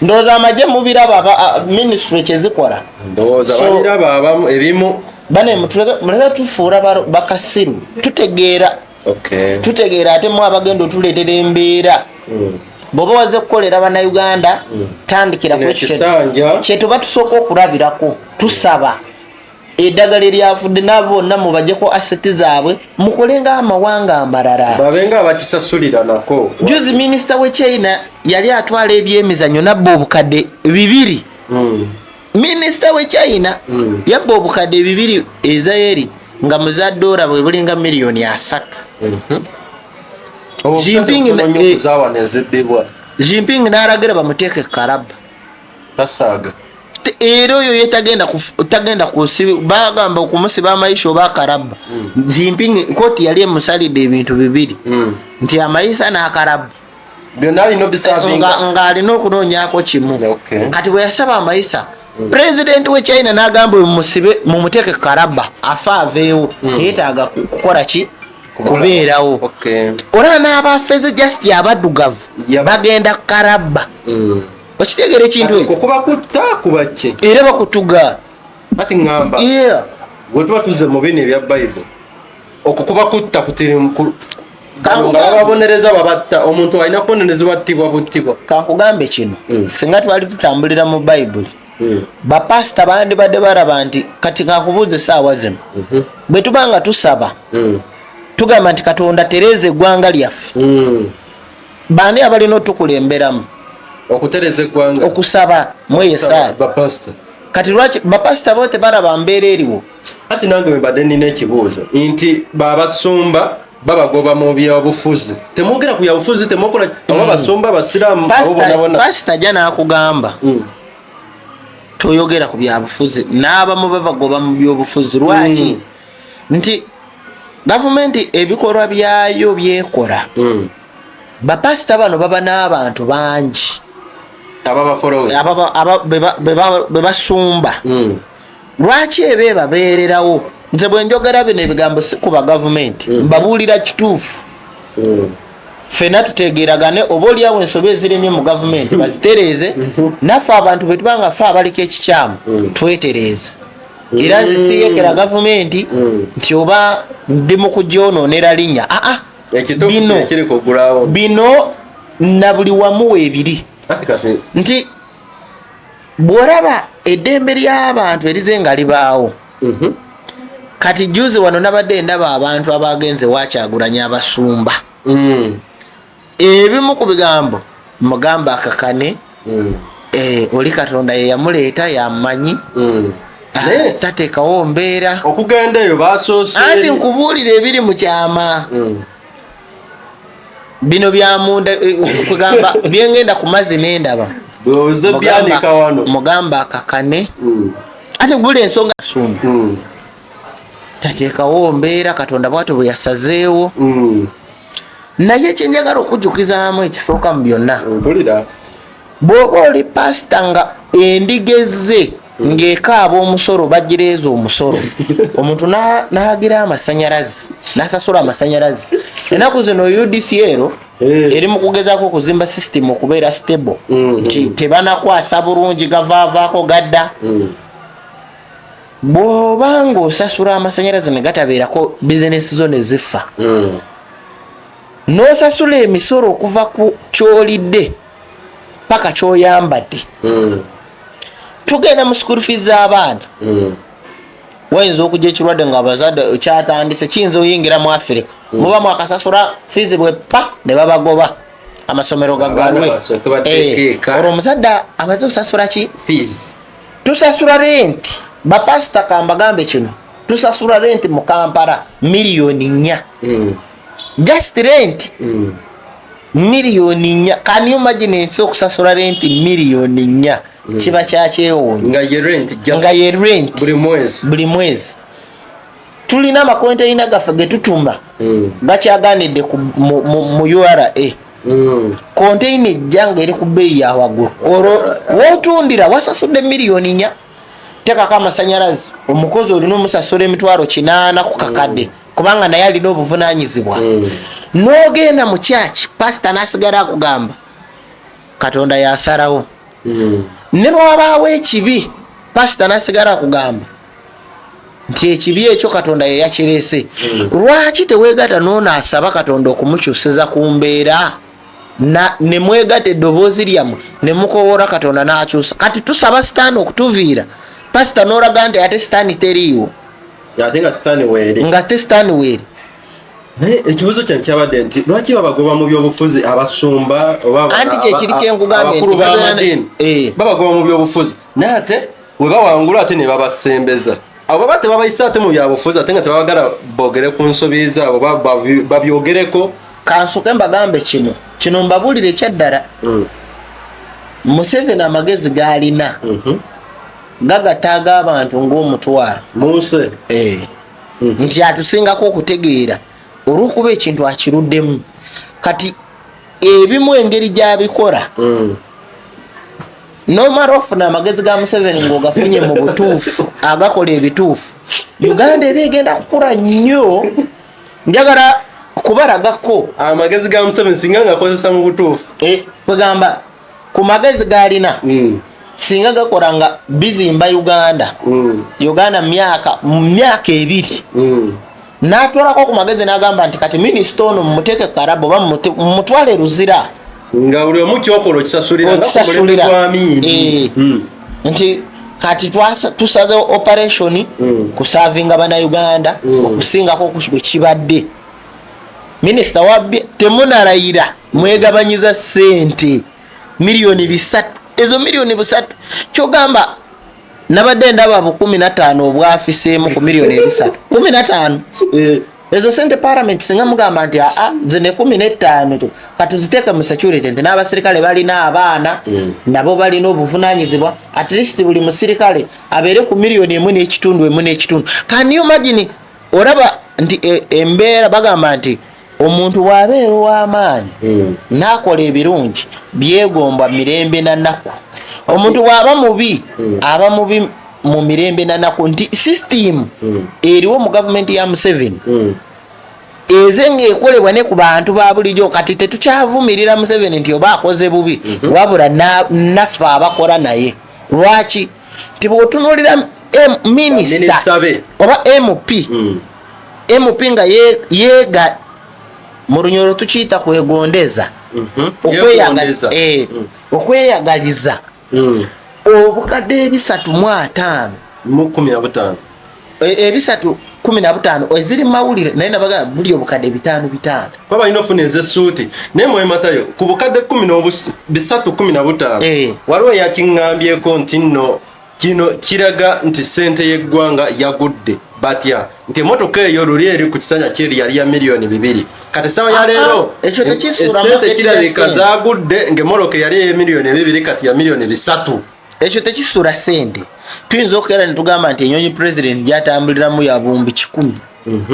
Ndowooza amagye mubiraba, ministry kyezikola. Ndowooza baliraba abamu ebimu. Bane muleke tufuula bakasiru, tutegeera. Tutegeera. Ate mu abagenda otuleetera embeera, bw'oba waze kukolera Bannayuganda, tandikira Kino ku ekyo ekisanja. kyetuba tusooka okulabirako. Tusaba eddagala eryafudde n'abo bonna mubajjeko assets zaabwe, mukole ng'amawanga amalala. Babenga abakisasulira nako. Juzi minisita we China yali atwala ebyemizannyo nabba 2000. Minisita we China yabba 2000 ezaeri, nga muzadoola bwe bulinga miliyoni 30. Jinping Okuzawa nezibbibwa. Jinping n'alagira bamuteeke kalaba. Tasaaga. Era oyo ye tagenda kusibi, bagamba okumusiba amayisa oba akarabba. Jinping kooti yali emusalidde ebintu bibiri, nti amayisa n'akarabba. Byonna alina obisavinga. Ng'alina okunoonyaako kimu. Kati bwe yasaba amayisa, pulezidenti we China n'agamba mumusibe, mumuteeke karabba afe aveewo, teyeetaaga kukola ki, kubeerawo. Olaba n'abafeze just abaddugavu bagenda karabba. Okitegeera ekintu ekyo? Okuba kutta kuba ki? Era bakutuga. Ati ŋŋamba, bwe tuba tuzze mu bino ebya Bayibuli, okwo kuba kutta kutiri nga bababonereza babatta. Omuntu alina kubonerezebwa, attibwa buttibwa. Kankugambe kino, singa twali tutambulira mu Bayibuli, Bapasita bandibadde balaba nti kati kakubuuza esaawa zino, bwe tuba nga tusaba, tugamba nti Katonda tereeza eggwanga lyaffe, baani abalina otukulemberamu? Okutereza eggwanga? Okusaba mweyo esaala. Bapasita. Kati lwaki bapasita bo tebalaba mbeera eriwo? Ati nange wembadde nina ekibuuzo nti babasumba babagoba mu byabufuzi, temwogera ku byabufuzi, temukola oba basumba abasiraamu abo bonabona. Pasita ajja n'akugamba, toyogera ku byabufuzi, n'abamu babagoba mu byobufuzi. Lwaki? Nti gavumenti ebikolwa byayo byekola, bapasita bano baba n'abantu bangi ababafolowera, be basumba. Lwaki eba ebabeererawo? Nze bwe njogera bino ebigambo si kuba gavumenti, mbabuulira kituufu, ffenna tutegeeragane. Oba oliawo ensobi eziremye mu gavumenti bazitereeze, naffe abantu bwe tuba nga ffe abaliko ekikyamu twetereeze. Era nze siyekera gavumenti nti oba ndi mu kugyonoonera linnya, aa. Ekituufu Bino kiri kugulawo. Bino na buli wamu weebiri. Ati kati Nti bw'olaba eddembe ly'abantu erize nga libaawo. Kati juzi wano nabadde ndaba abantu abagenze wakyagulanya abasumba, ebimu ku bigambo mugamba akakane, oli Katonda ye yamuleeta, yamanyi. Naye tateekawo mbeera. Okugenda eyo basoose Anti nkubuulira ebiri mu kyama. Bino byamunda, kugamba byengenda ku mazzi nendaba. Bwoze byanika wano. Mugamba akakane. Ate buli ensonga sumba, tateekawo mbeera, Katonda bwatyo bwe yasazeewo. Naye kyenjagala okujjukizaamu ekisooka mu byonna, Mpulira. bw'oba oli pasita nga endigeze ng'ekaaba omusolo, bagireeza omusolo, omuntu n'agira amasanyalaze, n'asasula amasanyalaze. Ennaku zino UDCL eri mu kugezaako okuzimba system okubeera stable, nti tebanakwasa bulungi, gavaavaako gadda. Bw'oba ng'osasula amasanyalaze ne gatabeerako, bizinesi zo ne zifa, n'osasula emisolo okuva ku kyolidde paka kyoyambadde, tugenda mu school fees z'abaana, wayinza okujja ekirwadde nga abazadde kyatandise, kiyinza oyingira mu Afirika, muba mwakasasula fees bwe pa ne babagoba, amasomero Abaana gagalwe. basooke bateeke eka. Olwo omuzadde amaze osasula ki? Fees. Tusasula rent. Bapasita, kambagambe kino, tusasula rent mu Kampala 4 million, just rent 4 million. Can you imagine ensi okusasula rent 4 million? Kiba kyakyewuunyo. Nga ye rent just Nga ye rent. Buli mwezi. Buli mwezi. Tulina amakonteyina gaffe getutuma, gakyaganidde mu URA. Konteyina ejja nga eri ku bbeeyi ya waggulu, olwo wootundira wasasudde 4 million, tekako amasanyalaze, omukozi olina omusasula 800,000 ku kakadde, kubanga naye alina obuvunanyizibwa. N'ogenda mu kyaki, pasita n'asigala akugamba Katonda yasalawo. Ne bwewabaawo ekibi, pasita n'asigala akugamba nti ekibi ekyo Katonda ye yakireese. Lwaki teweegata noono asaba Katonda okumukyusiza ku mbeera, ne mwegata eddoboozi lyammwe ne mukowoora Katonda n'akyusa? Kati tusaba sitaani okutuviira, pasita n'olaga nti ate sitaani teriiwo. Ate nga sitaani weeri. Nga ate sitaani weeri. Naye ekibuuzo kyange kyabadde nti lwaki babagoba mu byobufuzi abasumba oba Anti kyekiri kyenkugambye abakulu nti babeera b'amadiini? Babagoba mu byobufuzi, naye ate bwe bawangula ate ne babasembeza. Abo baba tebabayisa ate mu byabufuzi, ate nga tebabagala boogere ku nsobi zaabwe oba babyogereko. Kansooke mbagambe kino, kino mbabuulire ekyaddala. Museveni amagezi g'alina gagataaga abantu ng'omutwalo munsi. Nti atusingako okutegeera olw'okuba ekintu akiruddemu. Kati ebimu engeri gy'abikola, nomala ofuna amagezi ga Museveni ng'ogafunye mu butuufu, agakola ebituufu, Uganda eba egenda kukula nnyo. Njagala kubalagako. Amagezi ga Museveni singa ngakozesa mu butuufu. Kwegamba ku magezi g'alina, singa gakola nga bizimba Uganda, Uganda mu myaka 2, n'atwalako ku magezi n'agamba nti kati minisita ono mumuteeke Karabo oba mumutwale Luzira. Nga buli omu kyokola okisasulira, nga ku mulembe Okisasulira. gwa Amiini. Nti Kati tusazewo operation kusavinga bannayuganda okusingako bwe kibadde. Minisita wabbye, temunalayira, mwegabanyiza ssente 3 miliyoni. Ezo 3 miliyoni kyogamba nabadde ndaba 15 obwafiseemu ku 315 miliyoni. Ezo sente parliament singa mugamba nti aa, zino 15 katuziteeke mu security, nti n'abasirikale balina abaana, nabo balina obuvunanyizibwa, at least buli musirikale abeere ku 1.5 miliyoni, 1.5. Can you imagine? Olaba nti embeera bagamba nti omuntu bw'abeera ow'amaanyi n'akola ebirungi, byegombwa mirembe na nnaku. Omuntu bw'aba mubi, aba mubi mu mirembe na nnaku. Nti system eriwo mu gavumenti ya Museveni eze ng'ekolebwa ne ku bantu ba bulijjo. Kati tetukyavumirira Museveni nti oba akoze bubi, wabula naffe abakola naye. Lwaki? Nti bw'otunuulira minisita Minisita be. oba MP, MP nga yeega mu Lunyoro tukiyita kwegondeza. Yeegondeza. Okweyagaliza obukadde 350 Mu 15. 315 eziri mawulire, naye nabaga buli obukadde bitaano bitaano. Kuba balina ofuna ez'essuuti, naye mwe Matayo ku bukadde 315, waliwo eyakiŋŋambyeko nti nno kino kiraga nti ssente y'eggwanga yagudde. Batya nti emotoka eyo luli eri ku kisanja kyeri yali ya 2 miliyoni, kati essaawa ya leero Ah, ekyo tekisuula essente market ya kirabika ssente. zagudde, ng'emmotoka eyali ey'emiliyoni 2 kati ya 3 miliyoni. Ekyo tekisuula sente. Tuyinza okukeera netugamba nti enyonyi president gyatambuliramu ya 100,000,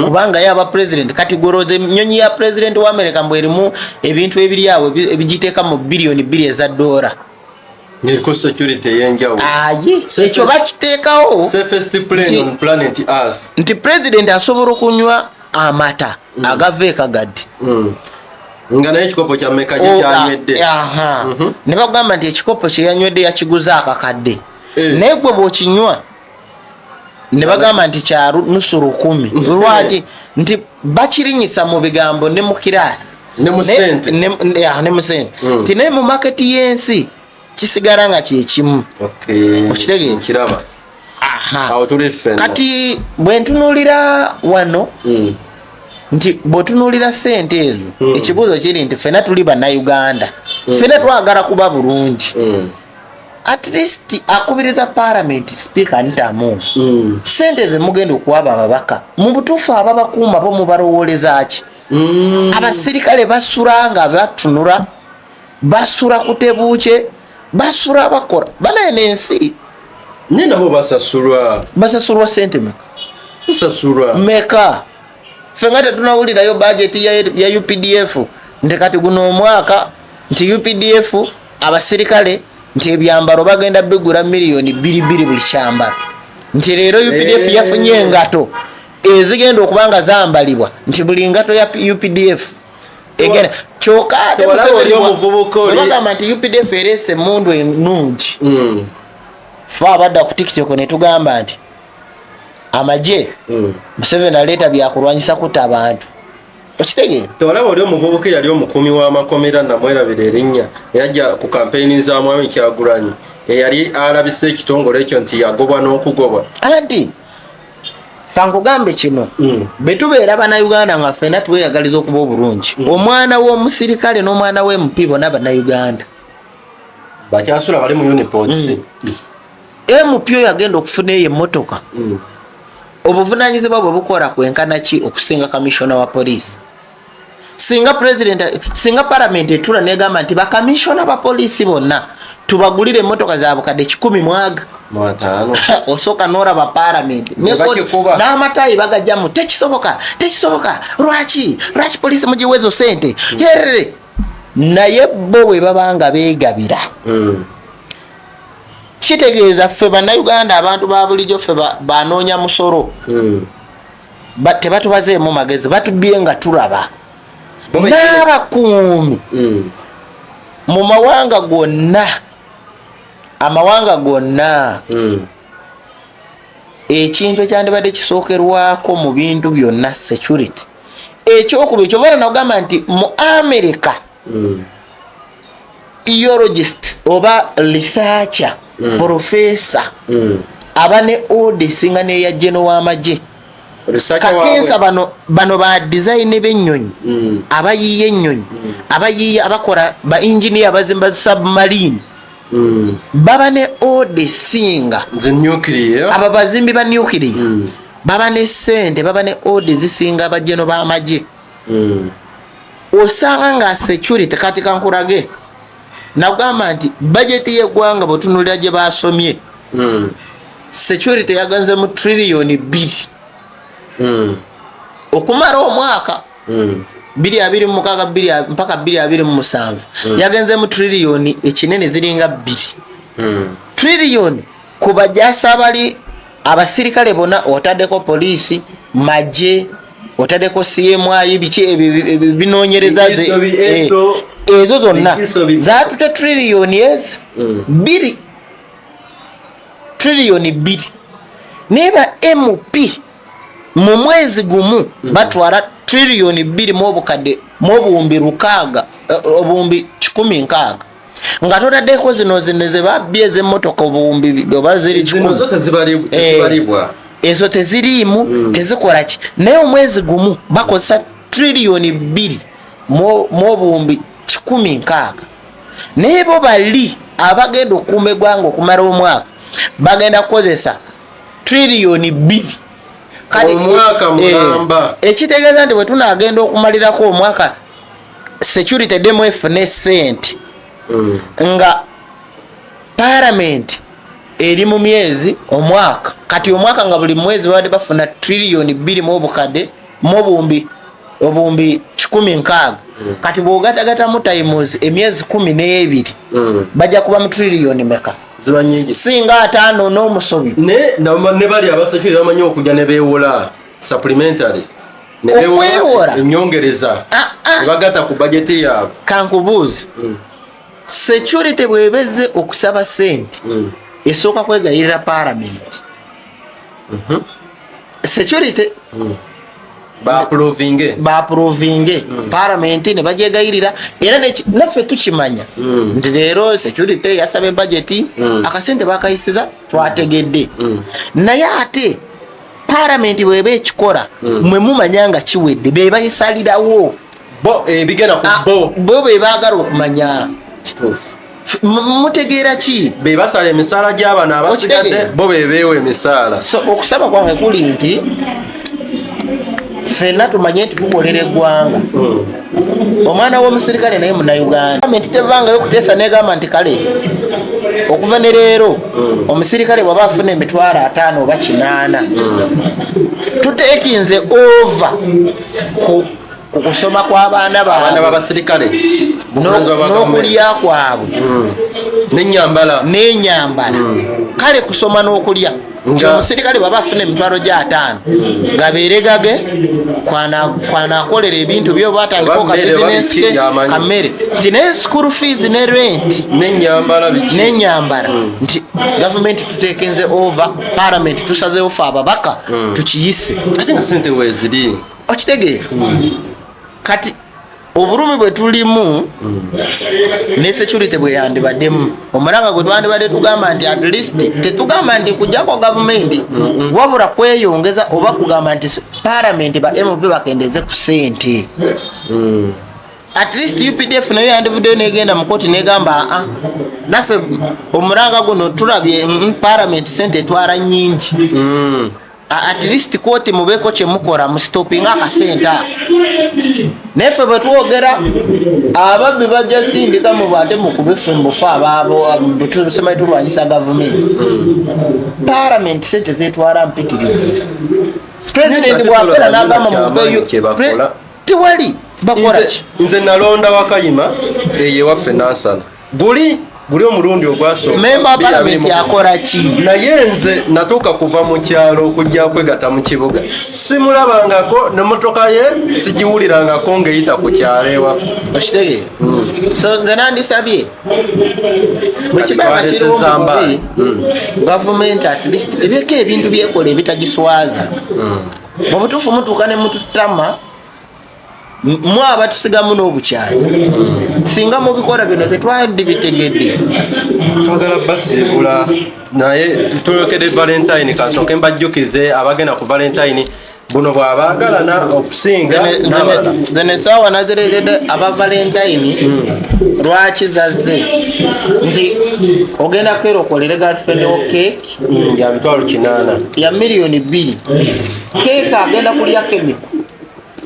kubanga yaba president. Kati gwolowooza enyonyi ya president wa America mbw erimu ebintu ebiri awo ebigiteeka mu 2 biliyoni eza dola? Eriko security ey'enjawulo. Aye, ekyo bakiteekawo Safest plane on planet Earth. Nti president asobola okunywa amata agava ekagadde. Nga naye ekikopo kya meka gye kyanywedde? Aha. Ne bagamba nti ekikopo kyeyanywedde yakiguza akakadde. Naye gwe bw'okinywa ne bagamba nti kya nusu lukumi. Lwaki? Nti bakirinyisa mu bigambo ne mu kiraasi. Ne mu ssente. Ne mu sente. Nti naye mu market y'ensi kisigala nga kyekimu. Okitegeera? Nkiraba. Aha. Awo tuli ffenna. Kati bwe ntunuulira wano, nti bw'otunuulira sente ezo, ekibuuzo kiri nti ffena tuli bannayuganda, ffena twagala kuba bulungi. At least akubiriza parliament, Speaker ntamu, sente zemugenda okuwaba ababaka, mu butuufu ababakuuma bo mubalowooleza ki? Abasirikale basula nga batunula, basula kutebuuke, basula bakola banaye n'ensi. Naye nabo basasulwa. Basasulwa sente meka? Basasulwa. Meka? Ffe nga tetunawulirayo bajeti ya UPDF nti kati guno omwaka nti UPDF abasirikale nti ebyambalo bagenda bigula 2 miliyoni buli kyambalo, nti leero UPDF yafunye engato ezigenda okuba nga zambalibwa, nti buli ngato ya UPDF egenda kyokka ate Tewalaba Museveni oli omuvubuka bwe bagamba nti UPDF ereese emundu ennungi, fe abadda ku TikTok ne tugamba nti amagye Museveni aleeta byakulwanyisa kutta abantu. Okitegeera? Tewalaba oli omuvubuka eyali omukuumi w'amakomera, namwerabira erinnya, eyajja ku kampeyini za Mwami Kyagulanyi, eyali alabisa ekitongole ekyo nti yagobwa n'okugobwa? Anti kankugambe kino, bwe tubeera bannayuganda nga ffenna tweyagaliza okuba obulungi, omwana w'omusirikale n'omwana w'MP bonna bannayuganda. Bakyasula bali mu uniports. MP oyo agenda okufuna eyo emmotoka, obuvunanyizibwa bwe bukola kwenkana ki okusinga kamishona wa poliisi? Singa president, singa parliament etula negamba nti bakamishona ba poliisi bonna tubagulire emmotoka za bukadde kikumi mwaga 50, osooka noraba parliament Ne bakikuba. N'amatayi bagajjamu, tekisoboka, tekisoboka, lwaki, lwaki poliisi mugiwa ezo sente? Yerere. Naye bo bwe baba nga beegabira, kitegeeza ffe bannayuganda, abantu ba bulijjo, ffe banoonya musolo. Tebatubazeemu magezi, batubye nga tulaba. Bo N'abakuumi mu mawanga gonna, amawanga gonna, ekintu ekyandibadde kisookerwako mu bintu byonna, security ekyokubiri. Kyova nagamba nti mu America, eologist oba researcher Profesa aba ne order esinga n'eya general w'amagye. Researcher Kakensa waabwe. bano ba design b'ennyonyi, abayiiya ennyonyi, abayiiya, abakola ba engineer, abazimba submarine, baba ne order esinga Nze nuclear. Abo bazimbi ba nuclear baba ne sente, baba ne order zisinga ba general b'amagye. Osanga nga security, kati kankulage, nagamba nti bajeti y'eggwanga bwetunulira gye basomye, security yagenze mu triliyoni 2 okumala omwaka 2026 mpaka 2027, yagenze mu triliyoni ekinene ziringa 2 triliyoni ku bajasi abali abasirikale bonna, otaddeko poliisi, magye, otaddeko CMI, biki ebyo binoonyereza Bikiso, ESO, ezo zonna bikiso, zatute triliyoni ezi 2, triliyoni 2. Naye ba MP mu mwezi gumu batwala triliyoni 2 mu obukadde mu obuwumbi lukaaga, obuwumbi 160, nga totaddeko zino ze babbye ez'emmotoka, obuwumbi oba ziri Zino 100. zo tezibalibwa. Ezo teziriimu, tezikola ki, naye omwezi gumu bakozesa triliyoni 2 mu obuwumbi 160, naye bo bali abagenda okukuuma eggwanga okumala omwaka bagenda kukozesa triliyoni 2. Kati, Omwaka mulamba. Ekitegeeza nti bwe tunagenda okumalirako omwaka, security demu efune sente nga parliament eri mu myezi omwaka. Kati omwaka nga buli mwezi babadde bafuna triliyoni 2 mu obukadde mu obuwumbi 160. Kati bw'ogatagatamu times emyezi 12, bajja kuba mu triliyoni meka? Ziba nyingi. Singa 50 n'omusobi. Ne bali abasecurity bamanyi okujja ne beewola supplementary. Ne beewola Okwewola? Ennyongereza. Ah, ah. Ne bagatta ku bajeti yaabwe. Kankubuuze, security bwebeze okusaba sente, esooka kwegayirira parliament. Security Baapprovinge. Baapprovinge parliament, ne bagyegayirira. Era naffe tukimanya nti leero security yasaba budget, akasente bakayisiza, twategedde. Naye ate parliament bweba ekikola, mwe mumanya nga kiwedde, be bayisalirawo. Bo ebigenda ku Ah, bo. Bo be baagala okumanya. Kituufu. Mutegeera ki? Be basala emisaala gy'abano abasigadde. Okitegeera? Bo be beewa emisaala. So okusaba kwange kuli nti ffenna tumanye nti tukolera eggwanga. Omwana w'omusirikale naye Munnayuganda. Gavumenti tevangayo kuteesa negamba nti kale okuva ne leero omusirikale bwaba afuna 50,000 oba 80, tutekinze over ku kusoma kw'abaana Abaana baabwe b'abasirikale buvunanyizibwa bwa gavumenti. N'okulya kwabwe N'ennyambala. N'enyambala. Kale kusoma n'okulya, nti omusirikale bwaba afuna 50,000 gabeere gage kwanakolera ebintu byo, oba atandika Oba mmere, oba kabizinesi biki ke y'amanyi. Kamere, nti naye school fees ne rent N'ennyambala biki. N'enyambala, nti gavumenti tutekenze over, parliament tusazeewo fe ababaka tukiyise. Ate nga sente weeziri. Okitegeera? Kati obulumi bwe tulimu ne security bwe yandibaddemu, omulanga gwe twandibadde tugamba nti at least tetugamba nti kujjako gavumenti, wabula kweyongeza oba kugamba nti parliament ba MP bakendeze ku sente. At least UPDF nayo yandivuddeyo negenda mu kooti negamba, aa, naffe omulanga guno tulabye, parliament sente etwala nyingi. At least kooti mubeeko kyemukola, mustopinga akasente ako. Naye ffe bwe twogera, ababbi bajja sindika mu ate mukube ffe mufe abaabo tusimanyi tulwanyisa gavumenti. Parliament sente zetwala mpitirivu. President Ate bwapera tolaba n'agamba kyamaanyi muveeyo kye bakola. Tewali bakola Nze ki? Nze nalonda Wakayima eyo ewaffe Nansana, guli guli omulundi ogwasooka. Memba wa 20 parliament akola ki? Naye nze natuuka kuva mu kyalo okujja kwegatta mu kibuga, simulabangako nemotoka ye, sigiwulirangako ng'eyita ku kyalo ewaffe. Okitegeera? So nze nandisabye bwekiba nga Kati kiriwo mu twalese bubi, gavumenti at least ebyeko ebintu byekola ebitagiswaza. Mu butuufu mutuuka ne mututama. Mwe abatusigamu n'obukyayi, singa mubikola bino tetwandibitegedde. Twagala basiibula, naye tuyokedde Valentine. Kansooke mbajjukize abagenda ku Valentine buno bwabaagalana okusinga n'abalala. Zino esaawa nazireetedde aba Valentine. Lwaki zazze? Nti ogenda kukeera okolere girlfriend wo cake Ya 800,000. Ya 2 million. Keeka agenda kulya chemical.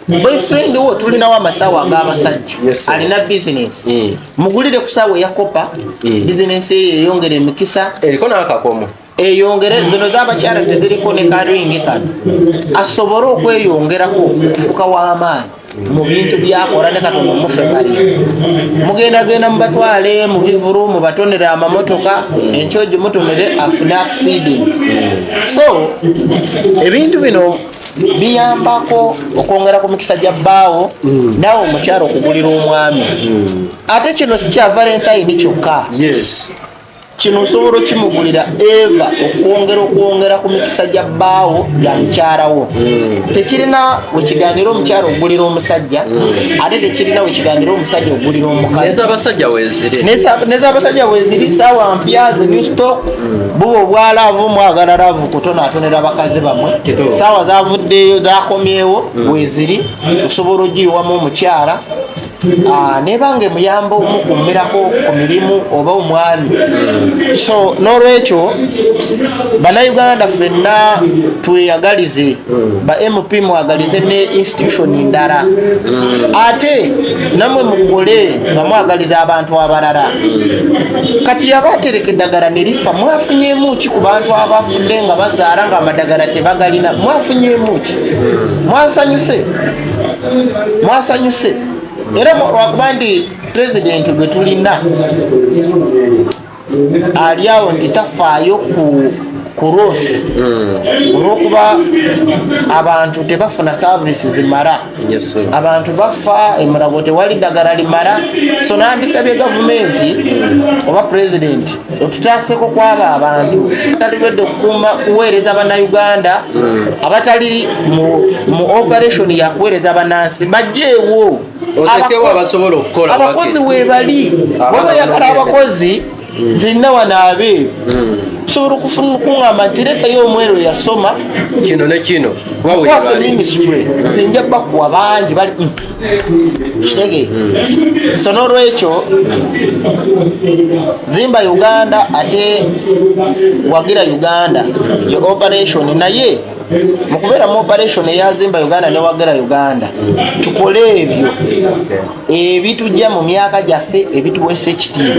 Boyfriend wo, tulinawo amasawa ag'abasajja. Yes, sir. Alina bizinesi, mugulire ku saawa eya copper. Bizinesi eyo eyongera emikisa. Eriko n'akakomo. Eyongere. Zino z'abakyala teziriko ne karingi kano, asobole okweyongerako okufuka w'amaanyi mu bintu byakola ne Katonda omufekali. Mugendagenda mubatwale mu bivulu, mubatonere amamotoka, enkyogi mutonere afune accident. So ebintu bino biyambako okwongera ku mikisa gya bbaawo, naawe omukyalo okugulira omwami. Ate kino si kya Valentine kyokka. Kino osobola okimugulira eva okwongera ku mikisa gya bbaawo, gya mukyalawo. Tekirina wekiganira omukyala okugulira omusajja, ate tekirina wekiganira omusajja okugulira omukazi. Nez'abasajja weeziri. Nez'abasajja weziri. Saawa mpya, the new stock, buba obwa love. Mwagala love kutonaatonera bakazi bamwe. Kituufu. Saawa zavuddeyo, zakomyewo, weziri, osobola ogiyiwamu omukyala. Nebanga emuyamba omukumirako ku mirimu oba omwami. So n'olwekyo Bannayuganda ffenna tweyagalize. Ba MP mwagalize ne institution ndala, ate namwe mukole nga mwagaliza abantu abalala. Kati yaba atereka eddagala ne lifa, mwafunyemu ki ku bantu abafudde nga bazaala nga amadagala tebagalina? Mwafunyemu ki? Mwasanyuse? Mwasanyuse? Era lwakuba nti pulezidenti gwe tulina ali awo nti tafaayo ku loss, olwokuba abantu tebafuna service zimala. Yes, sir. Abantu bafa emulago, tewali ddagala limala. So nandisabye gavumenti oba pulezidenti otutaaseko kwabo abantu abatalirwedde okukuuma kuweereza Bannayuganda, abatali mu operation yakuweereza bannansi, bajjeewo. Otekewo abasobola okukola. Abakozi weebali. Abaana Waba oyagala bano. abakozi, nzenna wano abeeru osobola okuŋŋamba nti leetayo omweru eyasoma kino ne kino kuba kwasa weebali. Ministry nze nja bakuwa bangi bali kitege. So n'olwekyo zimba Uganda, ate wagira Uganda ye operation. Naye mukubeera mu operation eyazimba Uganda ne wagira Uganda, tukole ebyo ebitujja mu myaka gyaffe, ebituweesa ekitiibwa.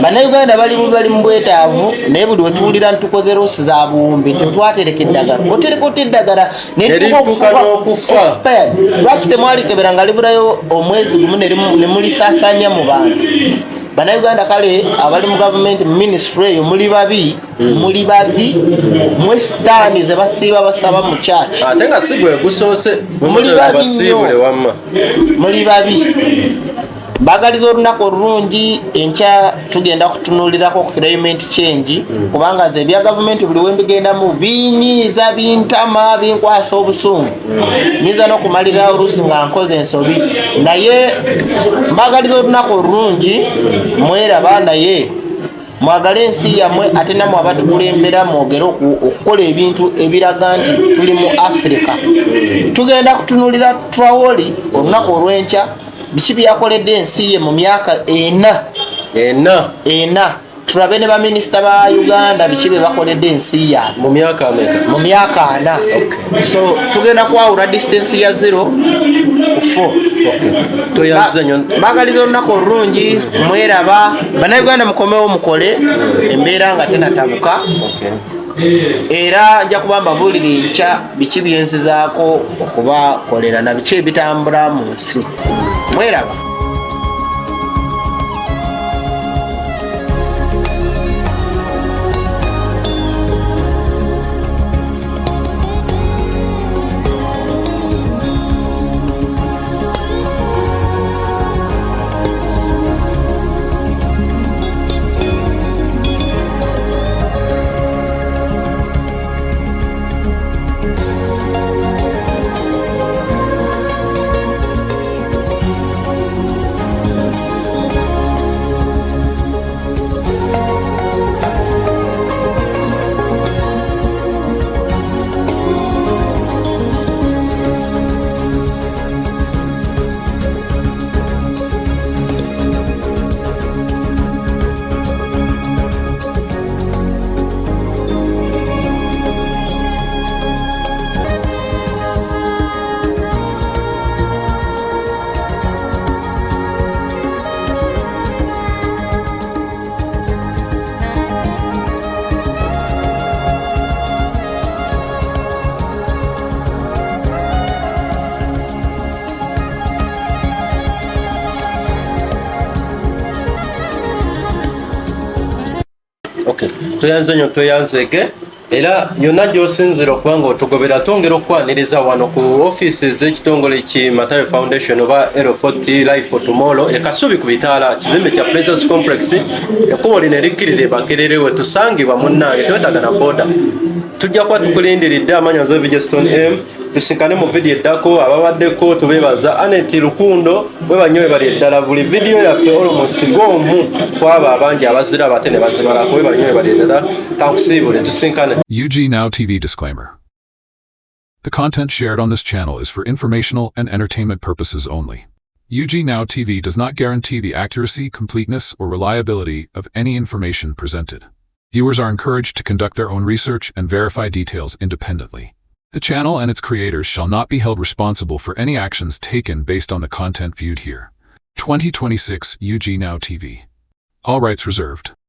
Bannayuganda bali mu bwetaavu, naye buli wetuwulira ntukoze loss za buwumbi, tetwatereka eddagala. Otereka ota eddagala? Ne lituuka n'okufa. Expired. Lwaki temwalikebera nga libulayo omwezi gumu ne mulisaasanya mu bantu Bannayuganda? Kale abali mu gavumenti, mu ministry eyo, muli babi, muli babi. Mwe sitaani ze basiiba basaba mu kyaki. Ate nga si gwe gusoose. Muli babi nnyo. Basiibule wamma. Muli babi. Mbagaliza olunaku olulungi. Enkya tugenda kutunulirako ku climate change, kubanga nze ebya gavumenti buli wembigendamu binyiiza, bintama, binkwasa obusungu. Nyinza n'okumalira oluusi nga nkoze ensobi. Naye mbagaliza olunaku olulungi, mweraba. Naye mwagale ensi yammwe, ate nammwe abatukulembera mwogere okukola ebintu ebiraga nti tuli mu Africa. Tugenda kutunulira Traore olunaku olw'enkya, biki byakoledde ensi ye mu myaka 4. Ena. Ena. Tulabe ne baminisita ba Uganda biki bye bakoledde ensi yaabwe. Mu myaka ameka? Mu myaka 4. Okay. So tugenda kwawula distance ya 0 ku 4. Toyanziza nnyo. Mbagaliza olunaku olulungi, mweraba. Bannayuganda, mukomewo mukole embeera nga tenatabuka. Era nja kuba mbabuulira enkya biki byenzizaako okubakolera na biki ebitambula mu nsi. Mweraba. Okay, tweyanze nnyo, tweyanzege. Era yonna gy'osinzira okuba nga otugobera, twongera okukwaniriza wano ku ofiisi z'ekitongole ki Matayo Foundation oba L4T Life for Tomorrow, e Kasubi ku bitaala, kizimbe kya Princess Complex, ekkubo lino erikkirira e Makerere we tusangibwa. Munnange, twetaaga na boda, tujja kuba tukulindiridde. Amanya nze VJ Stone M, tusinkane mu vidiyo eddako. Ababaddeko tubebaza. Anet Lukundo, webanyo, webali eddala. Buli vidiyo yaffe almost gwomu kwabo abangi abaziraba ate ne bazimalako. Webanyo, webali eddala, kankusiibule, tusinkane. UG Now TV disclaimer. The content shared on this channel is for informational and entertainment purposes only. UG Now TV does not guarantee the accuracy, completeness, or reliability of any information presented. Viewers are encouraged to conduct their own research and verify details independently. The channel and its creators shall not be held responsible for any actions taken based on the content viewed here. 2026 UG Now TV. All rights reserved.